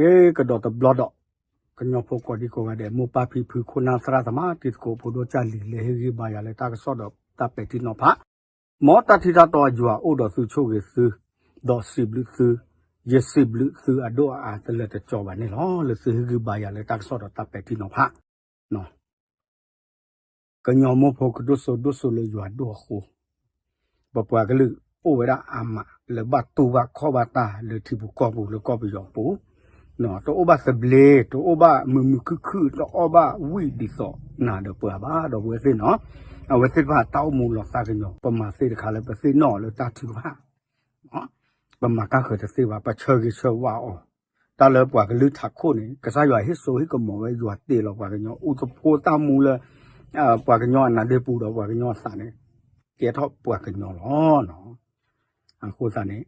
ဂ့ၤကဒီးတဘျီဒီး, ကညီဖိကိးဒံကိးဂၤဒဲး မိၢ်ပၢ်ဖံဖု ခိၣ်နၢ်သရၣ်သမါ တံၤသကိးဖိဒိၣ်ကၢ်လံၤ လၢဟ့ၣ်ဂံၢ်ဘါယၤလၢတၢ်ကစီၣ်ဒီးတၢ်ပဲာ်ထံနီၤဖး, မ်တၢ်ထံၣ်တၢ်တီယွၤအိၣ်ဒီးသု ဆိၣ်ဂ့ၤသု, ဒီးစံးဘျုးသု, ယစံးဘျုးသုအဒိၣ်အအါတလၢာ်တကီဘၣ်န့ၣ်လီၤ. လၢသုဟ့ၣ်ဂံၢ်ဘါယၤလၢတၢ်ကစီၣ်ဒီးတၢ်ပဲာ်ထံနီၤဖး ကညီမိၢ်ဖိကဒိၣ်စိဒိၣ်စိလၢယွၤဒိၣ်အဃိ, ပပှၤကလုာ်အိၣ်ဝဲဒၣ်အါမး လၢဘၣ်တူၢ်ဘၣ်ခီၣ်ဘၣ်တၢ်လၢထံပူၤကီၢ်ပူၤလၢကီၢ်ပယီၤပူၤ, တအိၣ်ဘၣ်သဘျ့, တအိၣ်ဘၣ်မုာ်မုာ်ခုၣ်ခုၣ်, တအိၣ်ဘၣ်ဝံၣ်ဒ်သိးနၤဒီးပှၤဘၣ် ဒီပုၢ်ဝဲၢ်သ့ၣ်နီၤ, အဝဲသ့ၣ်တဖၣ်တၢ်အိၣ်မူလီၤသးကညီၤ ပမၤသ့တခါလၢပသ့ၣ်နီၣ်လၢတၢ်ထုကဖၣ် ပမၤတၢ်ဃၢၤတသ့ဘၣ်, ပဆၢဂ့ၤဆၢဝါအီၤ, တၢ်လၢပှၤကလုာ်ထးခိၣ်န့ၣ် ကစၢ်ယွၤဟ့ၣ်စိဟ့ၣ်ကမီၤဝဲ ယွၤတ့လီၤပှၤကညီ အိၣ်သဖိတၢ်မူလၢ ပှၤကညီအနါဒ့ပူၤဒီးပှၤကညီအသးန့ၣ် ကဲထီၣ်ပှၤကညီလီၤ. အဃိသတးန့ၣ်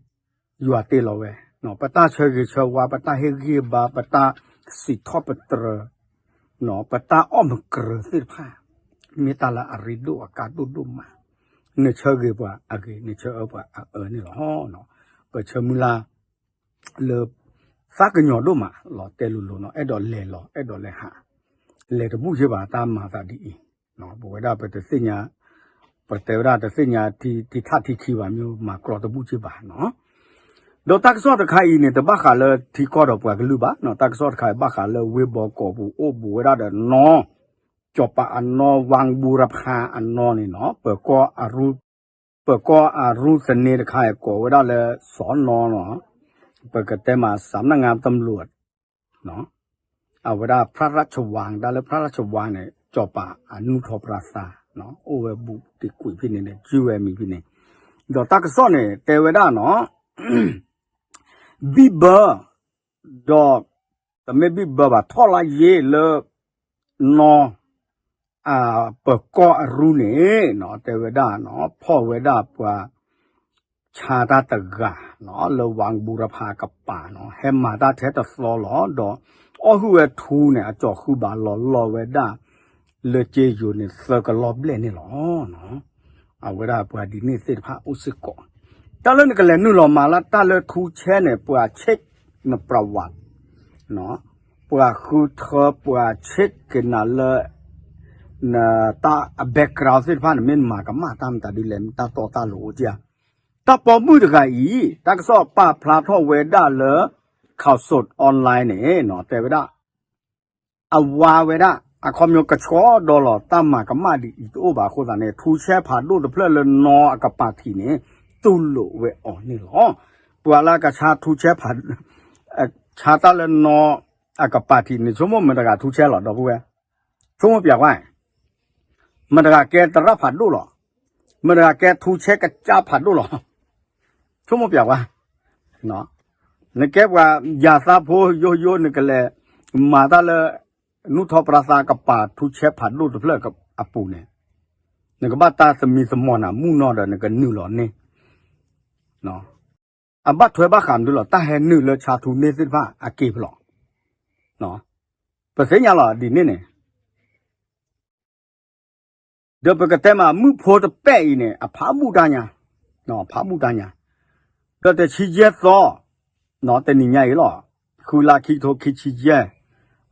ယွၤတ့လီၤဝဲ, ပတၢ်ဆၢဂ့ၤဆၢဝါ ပတၢ်ဟ့ၣ်ဂံၢ်ဘါ ပတၢ်စံးထီၣ်ပတြၢၤ ပတၢ်အီၣ်မုာ်ကြၢၤသ့ၣ်တဖၣ် မ့ၢ်တၢ်လၢအရ့ဒိၣ်အကါဒိၣ်ဒိၣ်မး, နဆၢဂ့ၤပှၤအဂ့ၤ နဆၢအၢပှၤအအၢန့ၣ်လီၤ. ပဆၢမုၢ်လၢ် လၢ သးကညီၤဒိၣ်မးလီၤ တဲလိၤလိၤနီၤ အဲၣ်ဒိးလဲၤလီၤ အဲၣ်ဒိးလဲၤဟး, လဲၤတဘူၣ်က့ဘၣ် တၢ်မၤသးဒ်အံၤ, ပဝဲဒၣ်ပတသ့ၣ်ညါ, ပတဲဝဲဒၣ်တသ့ၣ်ညါထံထံထၣ်ထံခံဘၣ် မ့ၢ်မၤကြီတဘူၣ်က့ဘၣ်နီၤ. ဒီးတၢ်ကစီၣ်တခါအံၤန့ၣ် တဘၣ်ဃးလၢထံကီၢ်ဒီးပှၤကလုာ်ဘၣ်နီၤ, တၢ်ကစီၣ်တခါအံၤဘၣ်ဃးလၢဝ့ၢ်ဘီကီးပူၤ အိၣ်ဘူးဝဲဒၣ်ဒီးနီၢ် ကၠီၤပၤအနီၢ် ဝၣ်ဘူရဖးအနီၢ်န့ၣ်နီၤ, ပၢၤကီၢ်အရူ ပၢၤကီၢ်အရူသန့တခါအံၤ ကိးဝဲဒၣ်လၢစီၤနီၤနီၤ, ပကတဲမး สำนักงานตำรวจ အဝဲဒၣ် พระราชวัง ဒၣ်လၢ พระราชวัง န့ၣ် ကၠီၤပၤအနူၢ်ထီၣ်ပြၤသး, အိၣ်ဝဲဘူးတံၢ်ကွံာ်ဖဲန့ၣ်န့ၣ် ကုဝဲမံၤဖဲန့ၣ်, ဒီးတၢ်ကစီၣ်န့ၣ် တဲဝဲဒၣ်နီၤ ဘံၣ်ဘၢ ဒီး တမ့ၢ်ဘံၣ်ဘၢဘၣ် ထီၣ်လါယ့လၢ နီၢ် ပၢၤကီၢ်အရူန့ၣ်နီၤ တဲဝဲဒၣ်နီၤ ဖီၣ်ဝဲဒၣ်ပှၤ ဆါတၢ်တဂၤနီၤ လၢဝၣ်ဘူရဖးကပၤနီၤ ဟဲမၤတၢ်ထဲတသီလီၤ ဒီးအီၣ်ဟုၣ်ဝဲထူန့ၣ် အကၠီၤဃုဘၣ်လီၤလီၤဝဲဒၣ် လၢက့ယိၤန့ၣ် သၢကလီၢ်ဘျဲၣ်န့ၣ်လီၤ. အဝဲဒၣ်ပှၤဒ်န့ၣ်သ့ၣ်တဖၣ်အိၣ်စ့ၢ်ကီး, တၢ်လၢနကလဲၤနုာ်လီၤမၤလၢတၢ်လၢထူဆဲန့ၣ် ပှၤဆ့ၣ်နပြဝး ပှၤဃုထၢ ပှၤဆ့ၣ်က့ၤနၤလၢ နတၢ်အ background သ့ၣ်တဖၣ်န့ၣ် မ့ၢ်နမၤကမၣ်တၢ်မတၤဒ်လဲၣ် တၢ်တီတၢ်လိၤအိၣ်ကၠၢ်, တၢ်ပိာ်မုၣ်တဂၤအံၤ တၢ်ကစီၣ်ပာ်ဖျါထီၣ်ဝဲဒၣ်လၢ ข่าวสดออนไลน์ န့ၣ်နီၤ တဲဝဲဒၣ် အဝၤဝဲဒၣ် အခီပညီကဆှီဒီလီၤ တၢ်မၤကမၣ်ဒ်အံၤတအိၣ်ဘၣ်အဃိသတးန့ၣ် ထူဆဲဖးဒိၣ်တဖျၢၣ်လၢနီၢ်အကပၤထံးန့ၣ် တူၢ်လိာ်ဝဲအီၤန့ၣ်လီၤ. ပှၤလၢကဆါထူဆဲဖး ဆါတၢ်လၢနီၢ်အကပၤထံးန့ၣ် ဆိကမိၣ်မတၤတဂၤထူဆဲလီၤ ဒီပုၢ်ဝဲၢ်, ဆိကမိၣ်ပျဲကွၢ် မတၤတဂၤကဲသရၣ်ဖးဒိၣ်လီၤ, မတၤတဂၤကဲထူဆဲကစၢ်ဖးဒိၣ်လီၤ, ဆိကမိၣ်ပျဲကွၢ် နကဲပှၤယၤသးဖိယိယိ နကလဲၤမၤတၢ်လၢ နူၢ်ထီၣ်ပြသးကပၤ ထူဆဲဖးဒိၣ်တဖျၢၣ်အပူၤန့ၣ်, နကဘၣ်တၢ်သမံသမိးနၤမုၢ်နီၢ်ဒီး နကနုာ်လီၤန့ၢ် အဘၣ်ထွဲဘၣ်ဃးမနုၤလီၤ တၢ်ဟဲနုာ်လၢဆါထူန့ၢ်သ့ၣ်တဖၣ်အက့ၢ်ဖဲလဲၣ်, ပသ့ၣ်ညါလီၤဒ်န့ၣ်န့ၣ် ဒီးပကတဲမး မုၣ်ဖိတပဲာ်အံၤန့ၣ် အဖးဘူၣ်တၢ်ညါ, ဖးဘူၣ်တၢ်ညါ, ဒီးတဆံယဲၢ်သီ, တနံၤညါအံၤလီၤ, ဃုလါခံကထိခံဆံယဲၢ်,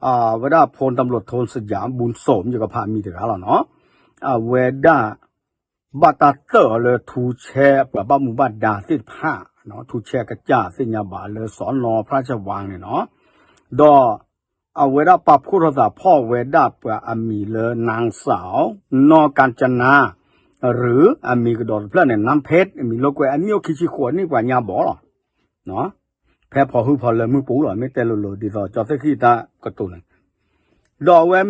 အဝဲဒၣ်ဖိတဘျိးထိစယၤ ဘူၣ်စိး ယကဖးမံၤတဂၤလီၤနီၤ, အဝဲဒၣ် ဘၣ်တၢ်တၢၣ်အီၤလၢထူဆဲပှၤဘၣ်မူဘၣ်ဒါသ့ၣ်တဖၣ်, ထူဆဲကစၢ်သ့ၣ်ညါဘၣ်လၢစီၤနီၤ ဖရၣ်စဝါန့ၣ်နီၤ, ဒီး အဝဲဒၣ်ပာ်ဖှိၣ်ထီၣ်သးဖီၣ်ဝဲဒၣ်ပှၤအမံၤလၢ นางสาว နီၢ်ကၣ်ကၠနါ ရူး အမံၤကဒီးတဖျၢၣ်န့ၣ် နၢဖ့း အမံၤလိာ်ကွဲ အနံၣ်အိၣ်ခံဆံဃိးနံၣ်ပှၤညါဘီလီၤ. ဖဲဖီၣ်ဟုၣ်ဖီၣ်လၢမုၢ်ပူၤလီၤ မ့ၢ်တဲလိၤလိၤဒ်သိး ကၠီသ့ၣ်ဃံၣ်တၢ်ကတိၤန့ၣ်, ဒီးအဝဲ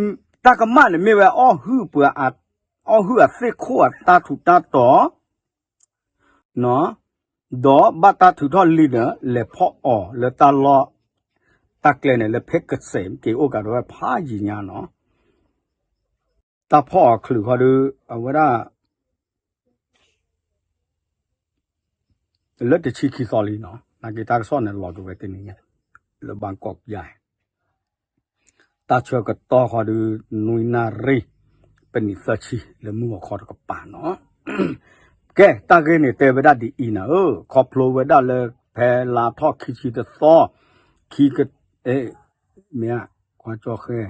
တၢ်ကမၣ်န့ၣ်မ့ၢ်ဝဲ အီၣ်ဟုၣ်ပှၤ အီၣ်ဟုၣ်အသ့ၣ်ခိၣ်အတၢ်ထူးတၢ်တီၤ ဒီးဘၣ်တၢ်ထုးထီၣ်လံန့ၣ် လဲၤဖီၣ်အီၤလၢတၢ်လီၢ် တၢ်ကျဲန့ၣ် လၢဖ့းကစ့း က့ၤအိၣ်ကဒီးဝဲဖးယံာ်ညါနီၤ, တၢ်ဖီၣ်အီၤချုးခီဒီး အဝဲဒၣ် လၢတဆံခံသီလံနီၤ, နာ်က့တၢ်ကစီၣ်န့ၣ် လီၤက့ၤဝဲတနံၤညါ လၢဘၣ်ကီးယါ တၢ်ဆၢကတီၢ်ဃီဒီး နွံနၣ်ရံၣ် ပနံးသၢဆံ လၢမုၢ်ဂီၤခီတကပၤနီၤ, ကဲ တၢ်ဂ့ၢ်န့ၣ်တဲဝဲဒၣ်ဒ်အံၤနၤဧၢ, ခီဖျိဝဲဒၣ်လၢဖဲလါထီၣ်ခံဆံတသီ ခံက အဲ မ့ၢ်ဧါ, ခွါကၠီဃဲ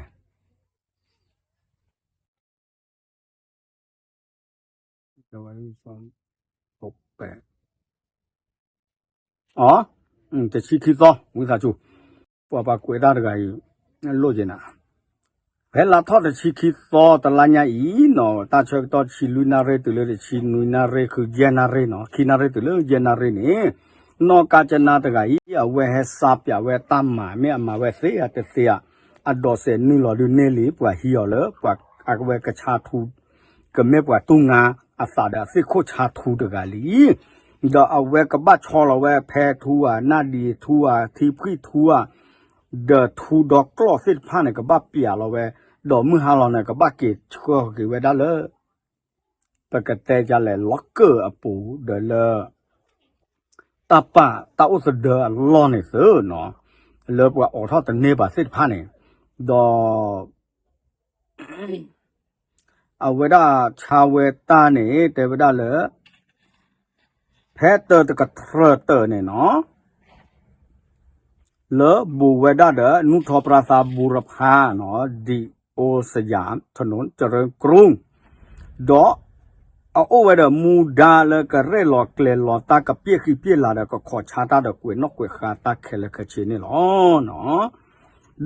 အ တဆံခံသီ ဝံသးစူၤ, ပှၤပှၤကွဲးတၢ်တဂၤအံၤ လိၣ်က့ၤနၤ, ဖဲလါထီၣ်တဆံခံသီတလါညါအံၤနီၤ တၢ်ဆၢကတီၢ်တဆံလွံၢ်နၣ်ရံၣ်တုၤလၢတဆံနွံနၣ်ရံၣ် ဃုယဲၢ်နၣ်ရံၣ်နီၤ ခံနၣ်ရံၣ်တုၤလၢယဲၢ်နၣ်ရံၣ်န့ၣ် နီၢ်ကၣ်ကနါတဂၤအံၤ အဝဲဟဲစးပၠးဝဲတၢ်မၤ မ့ၢ်အမၤဝဲသ့ဧါတသ့ဧါ, အဒိးစဲးနုာ်လီၤဒုးန့ၢ်လံ ပှၤဟံးအီၤလၢ ပှၤအဝဲကဆါထူ ကမ့ၢ်ပှၤတူၢ်ငါအသးဒီးအသ့ၣ်ခိၣ်ဆါထူတဂၤလံ. ဒီးအဝဲကဘၣ်ဆီလီၤဝဲဖဲထူဧါ နၣ်ဒံးထူဧါ ထံဖှံၣ်ထူဧါ ဒီးထူဒီကျီၢ်သ့ၣ်တဖၣ်န့ၣ် ကဘၣ်ပၠးလီၤဝဲ, ဒီးမုၢ်ဟါလီၤန့ၣ် ကဘၣ်က့ၤဆှၢက့ၤဝဲဒၣ်လၢ ပကတဲဒ်လဲၣ် လီကၢၢ်အပူၤ ဒီးလၢ တၢ်ပာ်တၢ်အိၣ်သဒၢအလီၢ်န့ၣ်သုနီၤ, လၢပှၤအိးထီၣ်တန့ၢ်ဘၣ်သ့ၣ်တဖၣ်န့ၣ်, ဒီး အဝဲဒၣ်ဆါဝဲတၢ်န့ၣ် တဲဝဲဒၣ်လၢ ဖဲတၢတကထြၢၣ်တၢၢ်န့ၣ်နီၤ လၢဘူးဝဲဒၣ်ဒီး နူၢ်ထီၣ်ပြၢသး ဘူရဖးနီၤ ဒီး အိစယၤ ถนนเจริญกรุง ဒီး အအိၣ်ဝဲဒီးမူဒါလၢကရဲၣ်လီၤကျဲၤလီၤတၢ် ကပျဲၢ်ဃံးပျဲၢ်လၤဒီး ကခိးဆါတၢ်ဒီးကွဲးနီၣ်ကွဲးဃါတၢ်ခဲလၢာ်ခဲဆ့န့ၣ်လီၤ.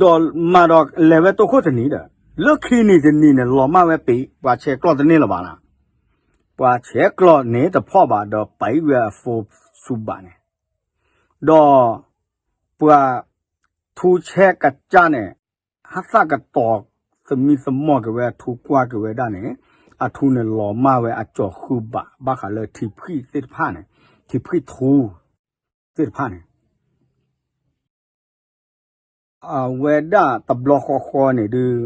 ဒီးမၤဒီးလဲၤဝဲတိခိၣ်တနံၤဒီး လၢခံနံၤတနံၤန့ၣ် လီၤမၢ်ဝဲပံၤ ပှၤဆဲးကျိးတန့ၢ်လၢၤဘၣ်နၤ, ပှၤဆဲးကျိးန့ၣ်တဖီၣ်ဘၣ်ဒီး ပံးဝဲအ phone ဆူဘၣ်န့ၣ်, ဒီး ပှၤထူဆဲးကစၢ်န့ၣ် ဟးသၣ်ကတီၤသမံသမိးက့ၤဝဲ ထူကွၢ်က့ၤဝဲဒၣ်န့ၣ် အထူန့ၣ်လီၤမၢ်ဝဲအကၠီၤဃုဘၣ် ဘၣ်ဃးလၢထံဖှံၣ်သ့ၣ်တဖၣ်န့ၣ် ထံဖှံၣ်ထူသ့ၣ်တဖၣ်န့ၣ် အဝဲဒၣ်တဘျီဃီဃီန့ၣ်ဒုး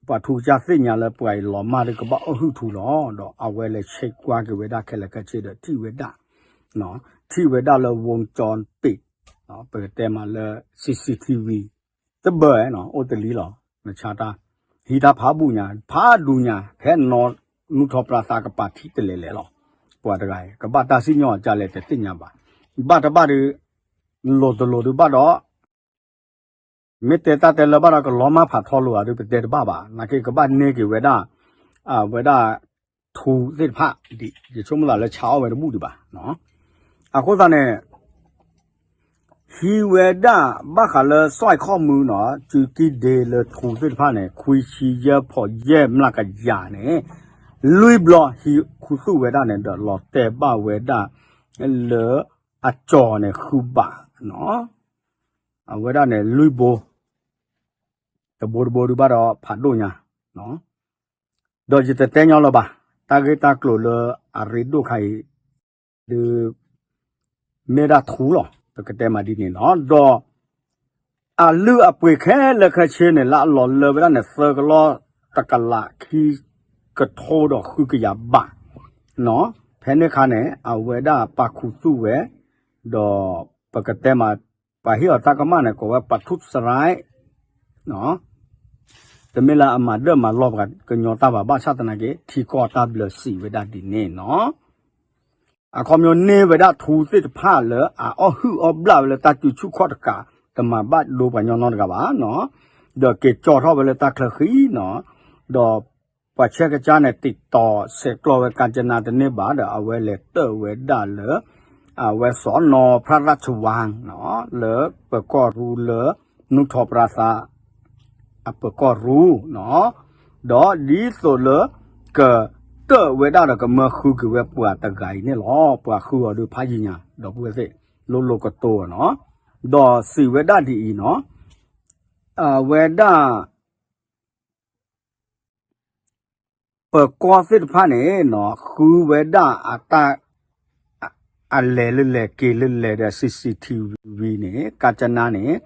ပှၤထူကစၢ်သ့ၣ်ညါလၢပှၤအံၤလီၤမၢ်ဒီးကဘၣ်အီၣ်ဟုၣ်ထူလီၤ. ဒီးအဝဲလဲၤဆဲးကွၢ်က့ၤဝဲဒၣ်ခဲလၢာ်ခဲဆ့ဒီးထံၣ်ဝဲဒၣ်, ထံၣ်ဝဲဒၣ်လၢ ဝူကၠီပ့း ပကတဲမးလၢ CCTV တဘၢၣ်နီၤ အိၣ်တလံလီၤ. နဆါတၢ် ဟံးတၢ်ဖးဘူၣ်ညါ ဖးဒူညါ ဖဲနီၢ်နူၢ်ထီၣ်ပြၢသးကပၤထံတလဲၤလဲၤလီၤ. ပှၤတဂၤအံၤ ကဘၣ်တၢ်စံၣ်ညီၣ်အကါလဲၣ်တသ့ၣ်ညါဘၣ်. ဘၣ်တဘၣ်ဒီး လိၤတလိၤဒုးဘၣ်ဒီး မ့ၢ်တဲတၢ်တဲလၢဘၣ်ဒီးကလီၤမၢ်ဖးထီလိာ်ဧါဒီး ပတဲတဘၣ်ဘၣ်. နာ်က့ကဘၣ်န့ၢ်က့ၤဝဲဒၣ် အဝဲဒၣ် ထူသ့ၣ်တဖၣ်ဒံး ယဆိကမိၣ်သးလၢဆါအီၣ်ဝဲတဘူၣ်ဒံးဘၣ်. အဃိသတးန့ၣ် ဟံးဝဲဒၣ်ဘၣ်ဃးလၢ စဲးခီၣ်မုၢ်နီၤ စုကံၢ်ဒ့လၢထူသ့ၣ်တဖၣ်န့ၣ် ခွံဆံယဲၢ်ဖီးယဲၢ်မျးကယၤန့ၣ် လွံၢ်ဘျီဟံးခူသူၣ်ဝဲဒၣ်န့ၣ်ဒီး လီၤတဲာ်ဘၣ်ဝဲဒၣ်လၢအကၠီၤန့ၣ်ဃုဘၣ်နီၤ. အဝဲဒၣ်န့ၣ် လွံၢ်ဘိ တဘိတဘိဒုးဘၣ်ဒီးဖးဒိၣ်ညါ ဒီးယတတဲညီလၢၤဘၣ်. တၢ်ဂ့ၢ်တၢ်ကျိၤလၢအရ့ဒိၣ်ခါအံၤ ဒုး မ့ၢ်ဒၣ်ထူလီၤ. ပကတဲမးဒ်န့ၣ်လီၤ. ဒီးအလုၢ်အပှ့ၤခဲလၢာ်ခဲဆ့န့ၣ် လၢအလီၤလၢဝဲဒၣ်န့ၣ် သၢကလီၢ်တကလးခံကထိဒီးဃုကယၤဘးနီၤ. ဖဲန့ၣ်အခါန့ၣ် အဝဲဒၣ်ပာ်ခူသူၣ်ဝဲ ဒီးပကတဲမး ပှၤဟ့ၣ်အီၤတၢ်ကမၣ်န့ၣ် ကိးဝဲ ပှၤထူၣ်စရၢၣ် တမ့ၢ်လၢအမၤဒၢၣ်မၤလီၢ်ပှၤကညီတၢ်ဘၣ် ဘၣ်ဆၣ်သနာ်က့ ထံကီၢ်တၢ်ဘျၢစံးဝဲဒၣ်ဒ်န့ၣ်နီၤ. အခီပညီန့ၢ်ဝဲဒၣ်ထူသ့ၣ်တဖၣ်လၢအအီၣ်ဟုၣ်အီၣ်ဘျၣ်ဝဲလၢတၢ်စုဆူၣ်ခီၣ်တကး တမၤဘၣ်ဒိပှၤညီနီတဂၤဘၣ်နီၤ. ဒီးက့ၤကၠီထီၣ်ဝဲလၢတၢ်ချၢဃံနီၤ. ဒီးပှၤဆဲးကစၢ်န့ၣ် တံးတီၤဆဲးကျိးဝဲကၣ်ကနါတန့ၢ်ဘၣ်ဒီး အဝဲလဲၤတၢၣ်ဝဲဒၣ်လၢ အဝဲစီၤနီၤ ဖရၣ်ရၣ်စဝါနီၤ လၢပၢၤကီၢ်ရူလၢ နူၢ်ထီၣ်ပြၢသး အပၢၤကီၢ်ရူနီၤ. ဒီးဒ်သိးလၢ ကတၢၣ်ဝဲဒၣ်ဒီးကမၢဃုက့ၤဝဲပှၤတဂၤအံၤန့ၣ်လီၤ. ပှၤဃုအီၤဒုးဖးယံာ်ညါ ဒီပုၢ်ဝဲၢ်သ့ၣ် လိၤလိၤကတိၤနီၤ. ဒီးစံးဝဲဒၣ်ဒ်အံၤနီၤ, အဝဲဒၣ် ပၢၤကီၢ်သ့ၣ်တဖၣ်န့ၣ်နီၤ ဃုဝဲဒၣ်အတၢ် အလဲၤလၢလဲၤက့ၤလၢလဲၤဒီး CCTV န့ၣ် ကၣ်ကနါန့ၣ်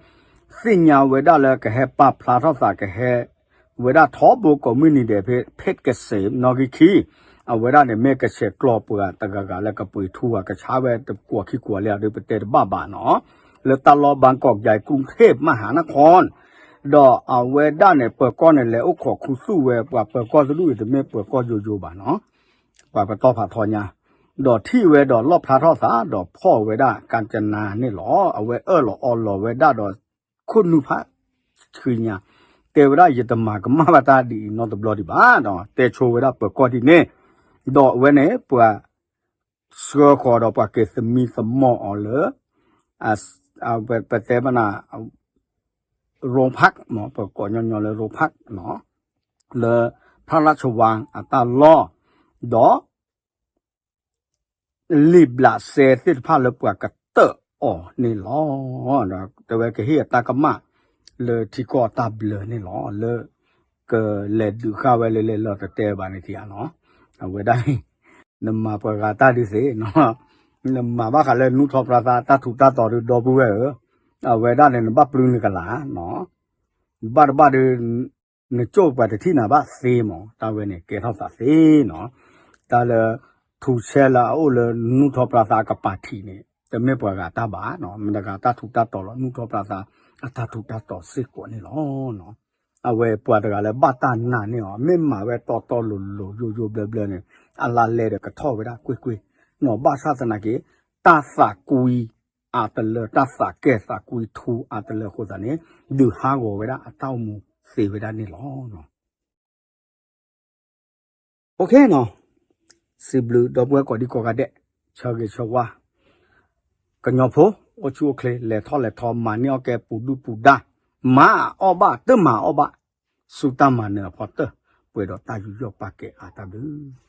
သ့ၣ်ညါဝဲဒၣ်လၢကဟဲပာ်ဖျါထီၣ်သးကဟဲ ဝဲဒၣ်ထီဘိကိးမုၢ်နံၤဒဲးဖဲ ဖ့းကစ့း နီၣ်ဂံၢ်ခံ အဝဲဒၣ်န့ၣ်မ့ၢ်ကဆဲးကျိးပှၤတဂၤဂၤလၢကပှ့ၤထူဧါ ကဆါဝဲတကွီၢ်ခံကွီၢ်လၢအဒုးပတဲတဘၣ်ဘၣ်နီၤ လၢတၢ်လီၢ်ဘၣ်ကီးကယၤ ကရုၢ်ထ့ၣ်မဟါနခီၣ် ဒီးအဝဲဒၣ်န့ၣ် ပၢၤကီၢ်န့ၣ် လဲၤအိၣ်ခိးခူသူၣ်ဝဲ ပှၤပၢၤကီၢ်တဒူၣ်အံၤတမ့ၢ်ပၢၤကီၢ်ယိယိဘၣ်နီၤ ပှၤပတီၢ်ဖးထီညါ ဒီးထံၣ်ဝဲဒီးလီၣ်ဖျါထီၣ်သး ဒီးဖီၣ်ဝဲဒၣ်ကၣ်ကနါန့ၣ်လီၤ. အဝဲအၢၣ်လီၤအီလီၤဝဲဒၣ်ဒီး ခိၣ်နူာ်ဖး ဆံခံနံၣ်ညါ, တဲဝဲဒၣ် ယတမၤကမၣ်ဘၣ်တၢ်ဒ်အံၤနီတဘျီဒံးဘၣ်ဒီး တဲဆိဝဲဒၣ်ပၢၤကီၢ်ဒ်န့ၣ်, ဒီးအဝဲန့ၣ် ပှၤ ဆှၢဃီၤဒီးပှၤက့ၤသမံသမိးအီၤလၢ ပတဲဘၣ်နၤ Royal Park မ့ၢ် ပကိးညီညီလၢ Royal Park နီၤ, လၢ พระราชวัง အတၢ်လီၢ်, ဒီး လံာ်ဘျးစဲသ့ၣ်တဖၣ်လၢပှၤကတၢၢ်အီၤန့ၣ်လီၤ. ဒီးတဲဝဲကဟ့ၣ်အတၢ်ကမၣ်လၢထံကီၢ်အတၢ်ဘျၢန့ၣ်လီၤ. လၢ ကလဲၤဒုးဃာ်ဝဲလဲၤလဲၤလီၤတတဲဘၣ်န့ၣ်ထံဧါနီၤ, အဝဲဒၣ် နမၤပှၤဂၤတၢ်ဒုးသ့နီၤ, နမၤဘၣ်ဃးလၢနူၢ်ထီၣ်ပြၢသးအတၢ်ထူးတၢ်တီၤဒုးဒီပုၢ်ဝဲၢ်ဧၢ, အဝဲဒၣ်န့ၣ် နဘၣ်ပျုၢ်နကလးနီၤ, ဘၣ်တဘၣ်ဒီး နကၠိၣ်ပှၤတထံၣ်နၤဘၣ်သ့မး, တၢ်ဝဲန့ၣ် ကဲထီၣ်သးသ့နီၤ, တၢ်လၢ ထူဆဲလၢအအိၣ်လၢနူၢ်ထီၣ်ပြၢသးအကပၤထံးန့ၣ် တမ့ၢ်ပှၤဂၤတၢ်ဘၣ်နီၤ, မတၤဂၤတၢ်ထူးတၢ်တီၤလီၤ, နူၢ်ထီၣ်ပြၢသးအတၢ်ထူးတၢ်တီၤစ့ၢ်ကီးန့ၣ်လီၤ. အဝဲပှၤတဂၤလၢဘၣ်တၢ်နာ်န့ၢ်အီၤ မ့ၢ်မၤဝဲတီတီလိၤလိၤယိယိဘျၢဘျၢန့ၣ် အလါလဲဒီးကထီၣ်ဝဲဒၣ်ကွ့ၢ်ကွ့ၢ်နီၤ, ဘၣ်ဆၣ်သနာ်က့ တၢ်သးကွံအါတလၢ တၢ်သးကဲၣ်သးကွံထူအါတလၢအဃိသတးန့ၣ် ဒုးဟးဂီၤဝဲဒၣ်အတၢ်အိၣ်မူသ့ဝဲဒၣ်န့ၣ်လီၤ. အိၣ်ခ့နီၤ, စံးဘျုးဒီပုၢ်ဝဲၢ်ကိးဒံကိးဂၤဒဲး, ဆၢဂ့ၤဆၢဝါ, ကညီဖိ အိၣ်ဆူၣ်အိၣ်ချ့ လဲၤထီၣ်လဲၤထီ မၤန့ၢ်အီၣ်ကဲပူၤဒုၣ်ပူၤဒါ, မၤအီၣ်ဘၣ်တမၤအီၣ်ဘၣ်, ဆူတၢ်မၤနၢၤအဖီတၢၢ် ပှဲၤဒီးတၢ်ယူးယီၣ်ပာ်ကဲအါတၢ်ဘျုး